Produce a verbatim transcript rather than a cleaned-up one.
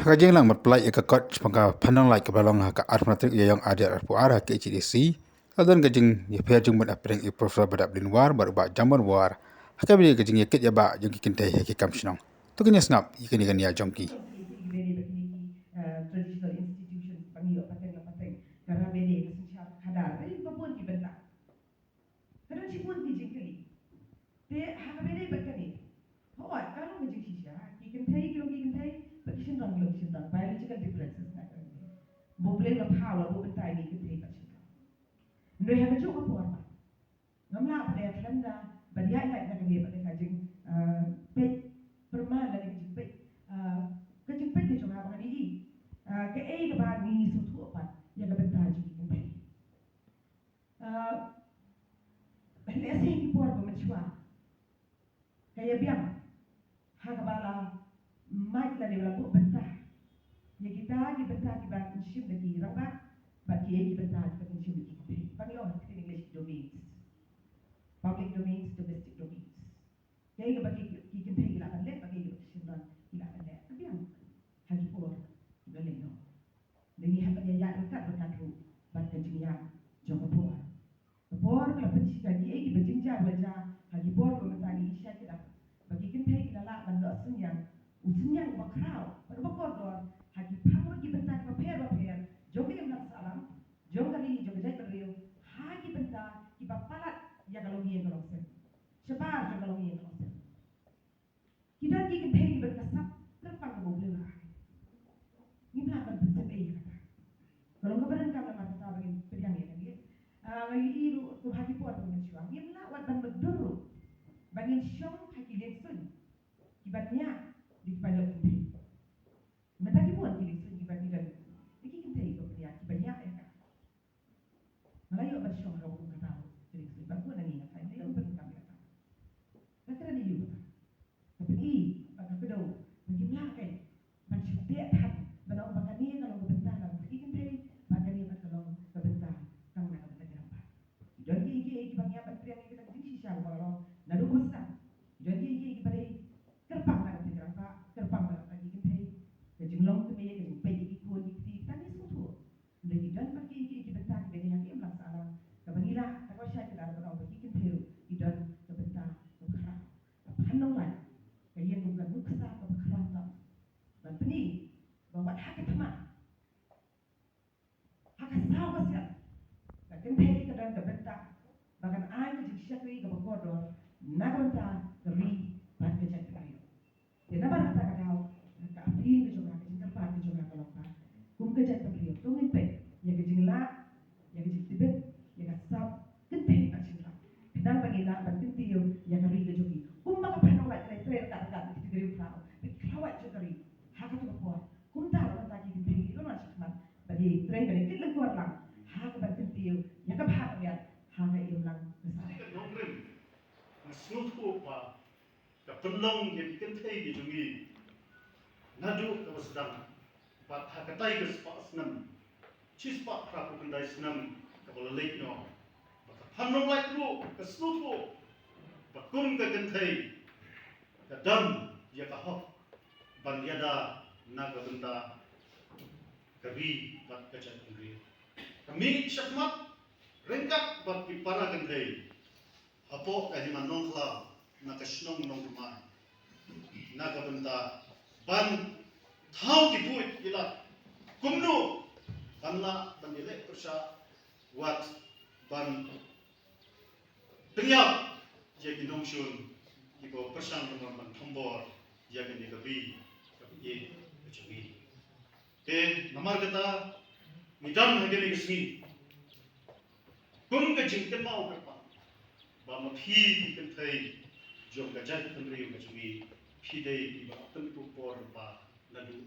Ka jingïalang bad pynlait ïa ka kot shaphang ka phan nonglait kaba la long ha ka arphew tarik Ïaïong ar hajar arphew ar ha K H A D C, ka don ka jingïapher jingmut hapdeng i Professor Bah Daplin War bad u Bah Jammon War ha kaba ïadei ka jingïakit ïabah jong ki kynthei ha ki kam shnong. To ngin ïa sngap ïa kane ka nia jong ki. Traditional institutions ba ngi ïoh pateng la pateng, ka Rabede, ka synshar khadar, ka bun ki bynta. Ka don shibun ki jingkylli. Te ha kaba ïadei bad kane, hooid, ka long ka jingshisha, ki kynthei ki long ki kynthei, bad ki shynrang ki long ki shynrang, biological differences na kane. Ba U Blei u la pha, u la buh bynta ïa ngi kynthei bad shynrang. Hynrei ha kajuh ka por pat, ngam lah ban ïa khlem da ban ïaid lait na kane bad ka jing, ah, peit pyrman lane ka jingpeit, ah, ka jingpeit ka jong nga ba ngan ïohi, ah, kaei kaba ngi sngewthuh pat ïa ka bynta jong ki kynthei. Ah, lehse ki por ba mynshuwa ka ïa biang ha kaba la mad lane la buh bynta ïa kita ki bynta kiba kynshew da ki rangbah bad kiei ki bynta kiba kynshew da ki kynthei. Ba ngi ong ha ktien English domains. Public domains, domestic domains. Kaei kaba ki, ki kynthei ki lah ban leh, bad kaei kaba ki shynrang ki lah ban leh. Ka biang ha ki por kiba la leit noh. Ngi hap ban ïa ïaid ryngkat ryngkat ruh bad ka jingïaid jong ka por. Ka por ka la pynshai, kiei kiba jingjia ba la jia ha ki por ba mynta ngi shai kyndaw, ba ki kynthei ki la lah ban noh synñiang, u synñiang uba khraw bad uba kordor ha ki phang bad ki bynta kiba pher ba pher jong ka imlang sahlang, jong ka ri, jong ka jaitbynriew, ha ki bynta kiba palat ïa ka longïing ka longsem, shabar jong ka longïing ka longsem. Ki don ki kynthei kiba ka sap kyrpang kaba U Blei u la ai. Ngim lah ban pynsep ei ïa kata. Ka long kaba donkam namar kata ba ngin pdiang ïa kane. Ah, nga ïohi ruh kum ha ki por ba mynshuwa ngim lah wat ban mutdur ruh ba ngin shong ha ki liengsuiñ kiba ñiah da ki paidbah kynthei. Mynta ki bun ki liengsuiñ kiba ngi don da ki kynthei kiba ñiah, kiba ñiah ïa ka. Nga la ïoh ban shong ha kaba kum kata ruh, ki liengsuiñ ba bun na ngi, nga sa ïoh ban kam ïa kata. Nga kren ïa u kata. Ka pyni ba ka kdew ba ngim lah keiñ ban shu teh than ban ong ba kane ka long ka bynta na ka bynta ki kynthei, ba kane pat ka long ka bynta tang na ka bynta ki rangbah. Ki don kiei kiei kiba ngi hap ban pdiang ïa kita ki jingshisha ba long naduh mynstep. Ki don kiei kiei kiba dei kyrpang na ka bynta ki rangbah, kyrpang na ka bynta ki kynthei. Ka jinglong kmie, ka jingpeit ïa ki khun ki kti, kita ngi sngewthuh. Hynrei ki don pat kiei kiei ki bynta kiba dei ha ka imlang sahlang kaba ngi lah, kaba shai kyndaw, kaba ong ba ki kynthei ruh ki don ka bynta kaba khraw. Ka phan nonglait ka ïeng kum ka nuksa kaba khraw tam ban pyni ba wat ha ka thma, ha ka saw ka siat, ka kynthei ka don ka bynta ba kan ai ka jingshakri kaba kordor na ka bynta ka ri bad ka jaitbynriew. Te namar kata ka daw, ka appeal ka jong nga, ka jingkyrpad ka jong nga ka long ba kum ka jaitbynriew to ngin peit ïa ka jinglah, ïa ka jingtbit, ïa ka sap kynthei bad shynrang, khnang ba ngin lah ban kyntiew ïa ka ri ka jong ngi. Kumba ka phan nonglait ka la trei ryngkat ryngkat bad ki briew khraw, bad ki khlawait jong ka ri ha kato ka por, kumta ruh mynta ki kynthei ki don shakhmat ba ki trei, ba ki kit lyngkor lang ha kaban kyntiew ïa ka bha ka miat ha ka imlang ka sahlang. Ka nongrim, nga sngewthuh ba ka pynlong ïa ki kynthei ki jong ngi naduh kaba sdang bad ha katai ka spah snem, shispah phra phew khyndai snem kaba la leit noh, ba ka phan nonglait ruh ka sngewthuh ba kum ka kynthei ka don ïa ka hok ban ïada na ka bynta ka ri bad ka jaitbynriew. Ka mih shakhmat ryngkat bad ki para kynthei hapoh ka hima Nongkhlaw na ka shnong Nongkmai, na ka bynta ban thaw ki buit ki lad kumno ban lah ban ïaleh pyrshah wat ban pynïap ïa ki nongshun kiba pyrshang ban, ban thombor ïa kane ka ri kaba ïeit ka jong ngi. Te namar kata ngi don ha kane ka sngi kum ka jingkynmaw kyrpang ba ma phi ki kynthei jong ka jaitbynriew ka jong ngi, phi dei kiba la pynkup bor lypa naduh